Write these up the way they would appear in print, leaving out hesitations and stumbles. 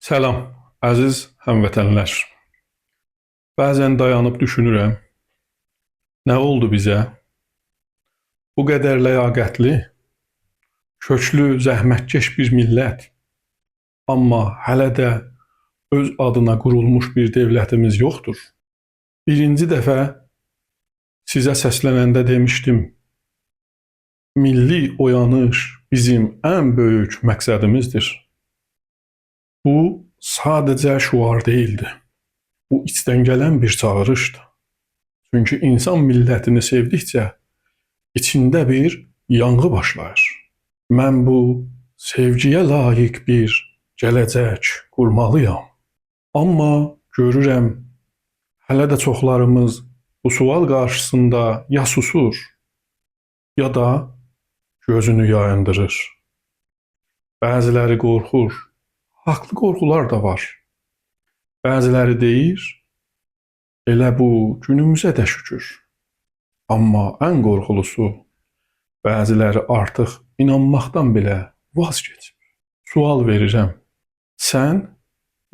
Salam, əziz həmvətənlər. Bəzən dayanıb düşünürəm, nə oldu bizə? Bu qədər ləyaqətli, köklü, zəhmətkeş bir millət, amma hələ də öz adına qurulmuş bir dövlətimiz yoxdur. Birinci dəfə sizə səslənəndə demişdim, milli oyanış bizim ən böyük məqsədimizdir. Bu sadəcə şüar deyildi. Bu içdən gələn bir çağırışdı. Çünki insan millətini sevdikcə içində bir yanğı başlayır. Mən bu sevgiyə layiq bir gələcək qurmalıyam. Amma görürəm hələ də çoxlarımız bu sual qarşısında ya susur, ya da gözünü yayındırır. Bəziləri qorxur. Haqlı qorxular da var. Bəziləri deyir, elə bu günümüzə də şükür. Amma ən qorxulusu, bəziləri artıq inanmaqdan belə vaz keçib. Sual verirəm. Sən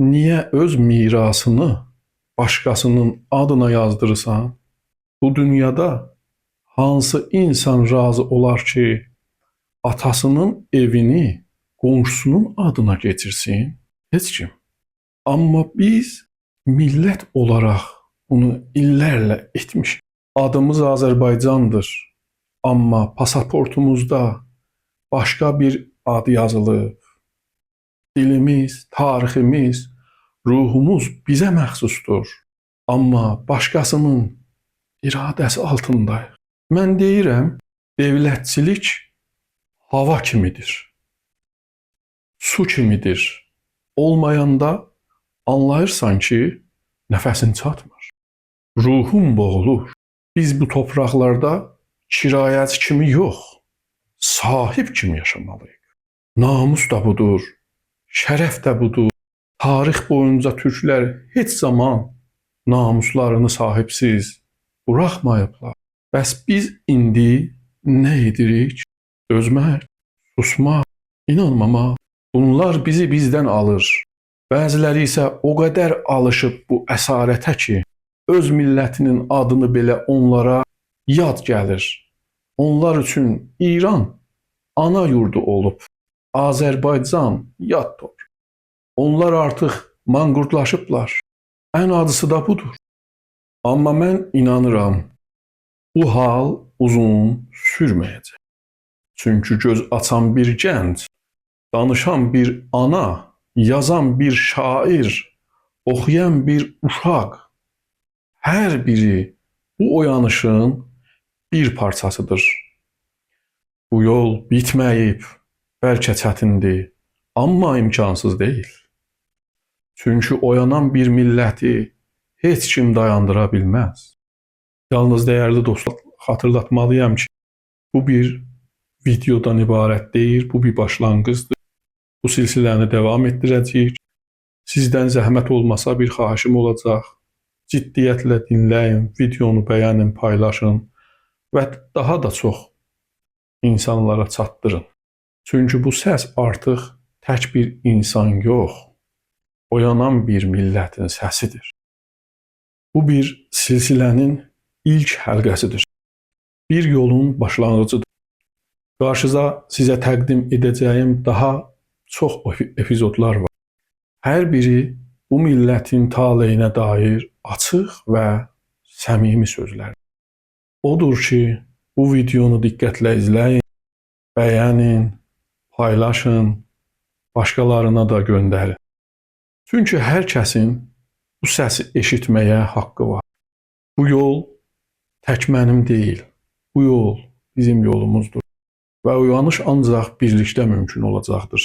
niyə öz mirasını başqasının adına yazdırırsan? Bu dünyada hansı insan razı olar ki, atasının evini qonşusunun adına keçirsin? Heç kim. Amma biz millət olaraq bunu illərlə etmişik. Adımız Azərbaycandır. Amma pasaportumuzda başqa bir ad yazılıb. Dilimiz, tariximiz, ruhumuz bizə məxsusdur. Amma başqasının iradəsi altındayıq. Mən deyirəm, dövlətçilik hava kimidir. Su kimidir. Olmayanda anlayırsan ki, nəfəsin çatmır. Ruhun boğulur. Biz bu torpaqlarda kirayəçi kimi yox, sahib kimi yaşamalıyıq. Namus da budur, şərəf də budur. Tarix boyunca türklər heç zaman namuslarını sahibsiz buraxmayıblar. Bəs biz indi nə edirik? Dözmək, susmaq, inanmamaq. Bunlar bizi bizdən alır. Bəziləri isə o qədər alışıb bu əsarətə ki, öz millətinin adını belə onlara yad gəlir. Onlar üçün İran ana yurdu olub. Azərbaycan yad torpaq. Onlar artıq manqurtlaşıblar. Ən acısı da budur. Amma mən inanıram, bu hal uzun sürməyəcək. Çünki göz açan bir gənc, danışan bir ana, yazan bir şair, oxuyan bir uşaq, hər biri bu oyanışın bir parçasıdır. Bu yol bitməyib, bəlkə çətindir, amma imkansız deyil. Çünki oyanan bir milləti heç kim dayandıra bilməz. Yalnız dəyərli dostlar, xatırlatmalıyam ki, bu bir videodan ibarət deyil, bu bir başlanğıcdır. Bu silsiləni davam etdirəcəyik. Sizdən zəhmət olmasa bir xahişim olacaq. Ciddiyyətlə dinləyin, videonu bəyənin, paylaşın və daha da çox insanlara çatdırın. Çünki bu səs artıq tək bir insan yox, oyanan bir millətin səsidir. Bu bir silsilənin ilk həlqəsidir. Bir yolun başlanğıcıdır. Qarşıza sizə təqdim edəcəyim daha çox epizodlar var. Hər biri bu millətin taleyinə dair açıq və səmimi sözlər. Odur ki, bu videonu diqqətlə izləyin, bəyənin, paylaşın, başqalarına da göndərin. Çünki hər kəsin bu səsi eşitməyə haqqı var. Bu yol tək mənim deyil. Bu yol bizim yolumuzdur və oyanış ancaq birlikdə mümkün olacaqdır.